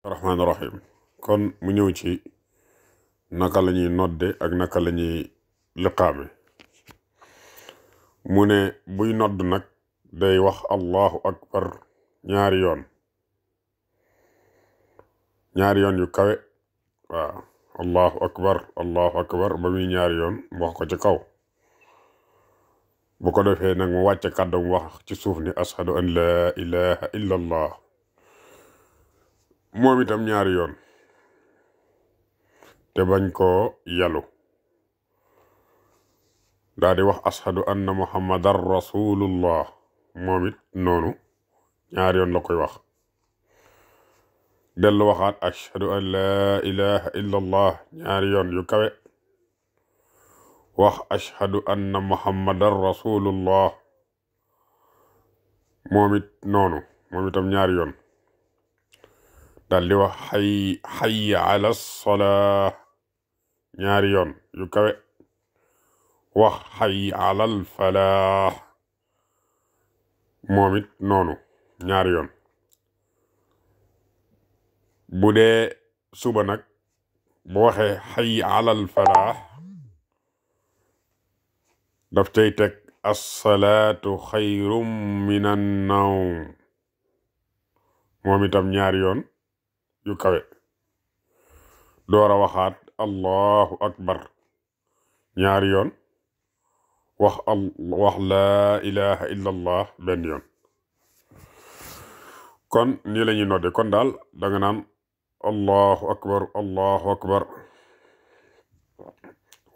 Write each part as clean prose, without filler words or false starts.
rahmaani rahim kon mu ñëw ci naka la ñuy nodde ak naka la ñuy liqaame mu ne buy nodd nag day wax allahu akbar ñaari yoon yu kawe waaw allahu akbar ba muy ñaari yoon mu wax ko ci kaw bu ko defee nag mu wàcce kàddu mu wax ci suuf ni ashadu an laa ilaha illa allah moom itam ñaari yoon te bañ koo yalu daa di wax ashadu anna muhammadan rasulullah moom it noonu ñaari yoon la koy wax dellu waxaat ashadu an laa ilaha illa allah ñaari yoon yu kawe wax ashadu anna muhammadan rasulullah moom it noonu moom itam ñaari yoon daldi wax hayya ala salaa ñaari yoon yu kawe wax hayya alal falaax moom it noonu ñaari yoon bu dee suba nag bu waxee hayya alal falaax daf cay teg assalaatu xayrum minan nawm moom itam ñaari yoon yu kawe door a waxaat allahu akbar ñaari yoon wax laa ilaha illa allah benn yoon kon nii la ñuy nodde kon daal danga naan allahu akbar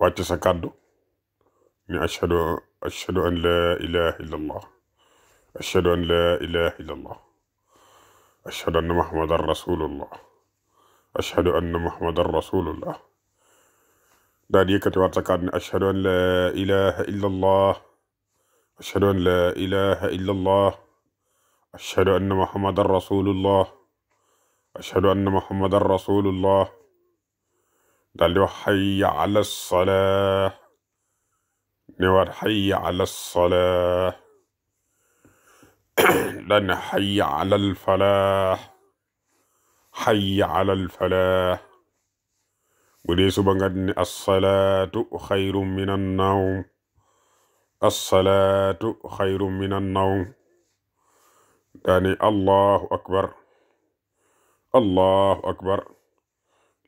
wàcc sa kàddu ni ashhadu an laa ilaha illa allah ashhadu an laa ilaha illa allah ashhadu anna muhammadan rasulullah ashhadu anna muhammadan rasulullah daal di yëkkati waat sa kàddu ne ashhadu an laa ilaha illa allah ashhadu an laa ilaha illa allah ashhadu anna muhammadan rasulullah ashhadu anna muhammadan rasulullah daal di wax hayya ala salaa ne waat hayya ala salaa daal ne hayya ala al falaax hayya ala al falaax bu dee suba nga ni assalaatu xayrun min annawm assalaatu xayrun min annawm daani allahu akbar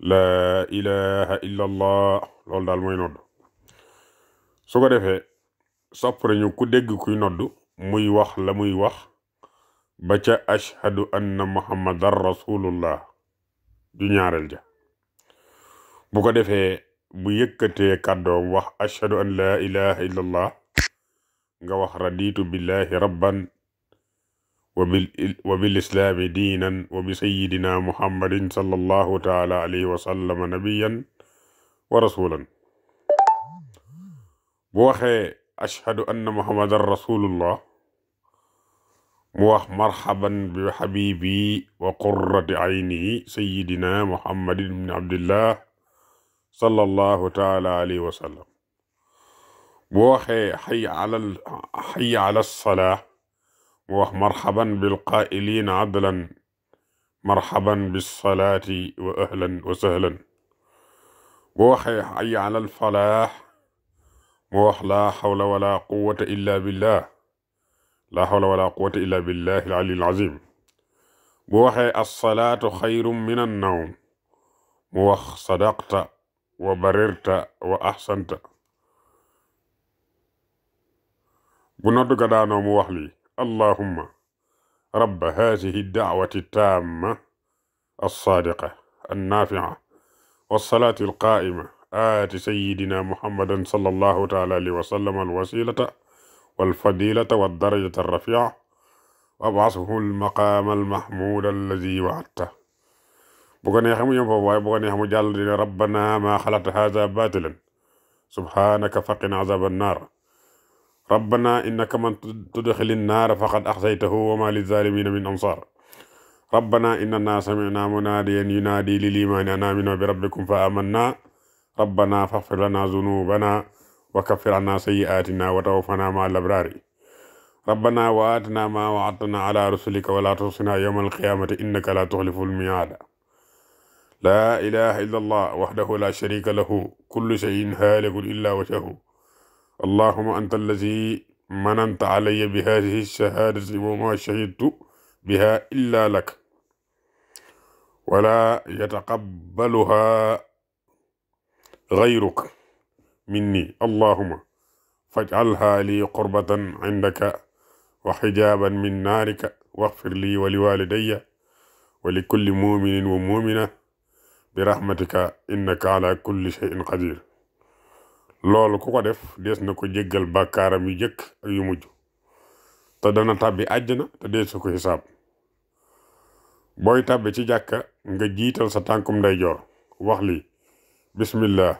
laa ilaha illa allah loolu daal mooy nodd su ko defee sopp nañu ku dégg kuy nodd muy wax la muy wax ba ca ashhadu anna muhammadan rasulullah ju ñaareel ja bu ko defee bu yëkkatee kàddoom wax ashhadu an laa ilaha illa allah nga wax raditu billahi rabban wa bil islaami diinan wa bi sayyidina muhammadin sallallahu taala alayhi wa sallam nabiyan wa rasulan bu waxee ashhadu anna muhammadan rasulullah mu wax marhaban bi habibi wa qurrati ayni sayyidina muhammadin ibn abdillah sallallahu taala alayhi wa sallam bu waxee hayya ala salaa mu wax marhaban bil qaa'iliina adlan marhaban bis salaati wa ahlan wa sahlan bu waxee hayya ala al falaax mu wax laa hawla wala quwwata illa billah laa hawla wala quwwata illa billahi al ali al azim bu waxee as-salaatu xayrun min an-nawm mu wax sadaqta wa barirta wa ahsanta bu noddu ga daanoo mu wax lii allahumma rabba haadihi da'wati taamma as-saadiqa an-naafi'a was-salaati al-qaa'ima aati sayyidina muhammadan sallallahu ta'ala alayhi wa sallam al-wasiilata wal-fadiilata wad-darajata ar-rafii'a wa ab'ashu al-maqaama al-mahmuuda allazii wa'adta bu ko neexee mu yem foofu waaye bu ko neexee mu jàll di ne rabbana maa xalaqta haazaa baatilan subhaanaka faqina azaaban naar rabbana innaka man tudxili nnaara faqad axzaytahu wa maa lizzaalimiina min ansaar rabbana innanaa samicnaa munaadiyan yunaadii lil iimaani an aaminuu bi rabbikum fa aamannaa rabbana faghfir lanaa zunuubanaa wa kaffir cannaa sayyi'aatinaa wa tawaffanaa ma'al abraari rabbana wa aatinaa maa wa'adtanaa alaa rusulika wa laa tuxzinaa yawmal qiyaamati innaka laa tuxliful mii'aad laa ilaha illa allah waxdahu la sharika lahu kullu shay'in haalikun illa wajhahu allahuma anta allazi mananta alayya bi hadihi shahadati wa ma shahidtu biha illa lak wala yataqabbaluha gayruk minni allahuma faj'alha li qurbatan indaka wa xijaaban min naarika waxfir lii wa liwaalidayya wa li kulli muminin wa mumina bi rahmatika innaka ala kulli shay'in qadir loolu ku ko def dees na ko jéggal bàkkaaram yu jëkk ak yu mujj te dana tàbbi àjjana te dees ko xisaab booy tàbbi ci jàkka nga jiital sa tànkum ndeyjoor wax li bismillah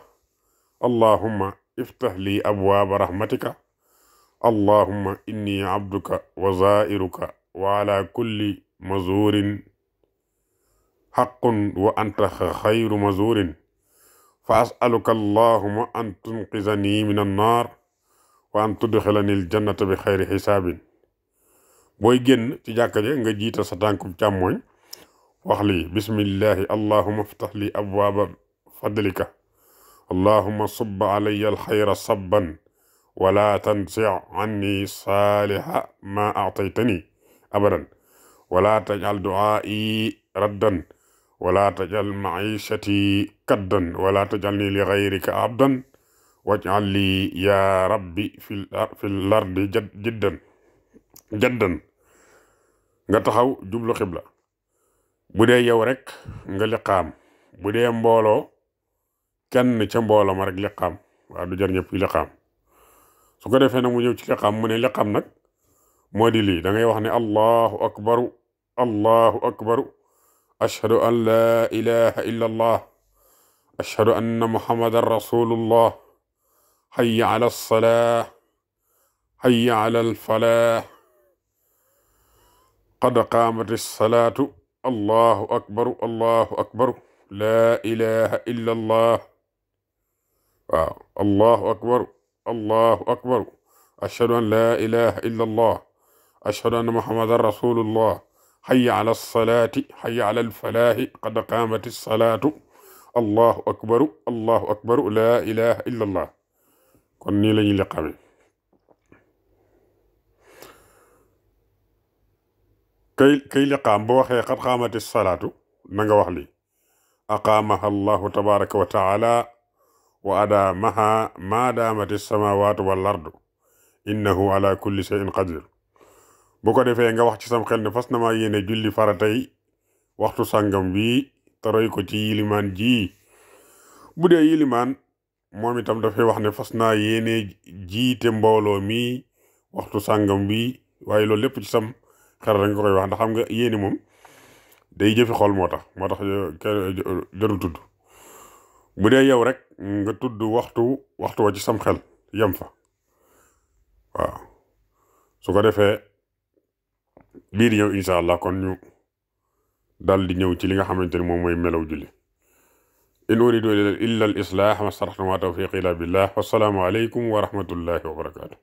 allahumma iftah li abwaaba rahmatika allahumma inni abduka wa zairuka wa ala kulli mazurin haqqun wa anta xayru mazurin fa as'aluka allahumma an tunqizani min annaar wa an tudxilani aljannata bi xayri xisaabin booy génn ci jàkka ja nga jiital sa tànkum càmmooñ wax li bismillahi allahumma iftah li abwaaba fadlika allahumma subba alayya alxayra sabban wala tansi anni saaliha ma aataytani abadan wala tajal du'aa'i raddan wala tajal maishati kaddan wala tajalni li gayrika abdan waj'al li ya rabbi fil ardi jaddan nga taxaw jublu xibla bu dee yow rek nga liqaam bu dee mbooloo kenn ca mbooloo ma rek liqaam waaw du jar ñëpp liqaam su ko defee nag mu ñëw ci liqaam mu ne liqaam nag moo di lii da ngay wax ne allahu akbaru ashhadu an la ilaha illa allah ashhadu anna muhammadan rasulullah hayya ala alsalah hayya ala alfalah qad qaamati alsalaatu allahu akbaru la ilaha illa allah waaw allahu akbaru ashhadu an la ilaha illa allah ashhadu anna muhammadan rasulullah hayya ala alsalaati hayya ala alfalaahi qad qaamati alsalaatu allahu akbaru la ilaha illa allah kon nii la ñuy liqaame kay liqaam boo waxee qad qaamati alsalaatu na nga wax li aqaamaha allahu tabaraka wa taala wa adaamaha ma daamati alsamawatu wal ardu innahu ala kulli shay'in qadir bu ko defee nga wax ci sam xel ne fas na maa yéene julli faratay waxtu sàngam bii te roy ko ci yilimaan ji bu dee yilimaan moom itam dafay wax ne fas naa yéene jiite mbooloo mi waxtu sàngam bii waaye loolu lépp ci sam xel rek nga koy wax ndax xam nga yéene moom day jëfi xol moo tax jarul tudd bu dee yow rek nga tudd waxtu wa ci sam xel yem fa waaw su ko defee bii di ñëw incha allah kon ñu dal di ñëw ci li nga xamante ni moom mooy melaw julli in uridu illa al islah ma stataxtu ma tawfiqi illa billah wassalaamu aleykum wa rahmatullahi wa barakatuh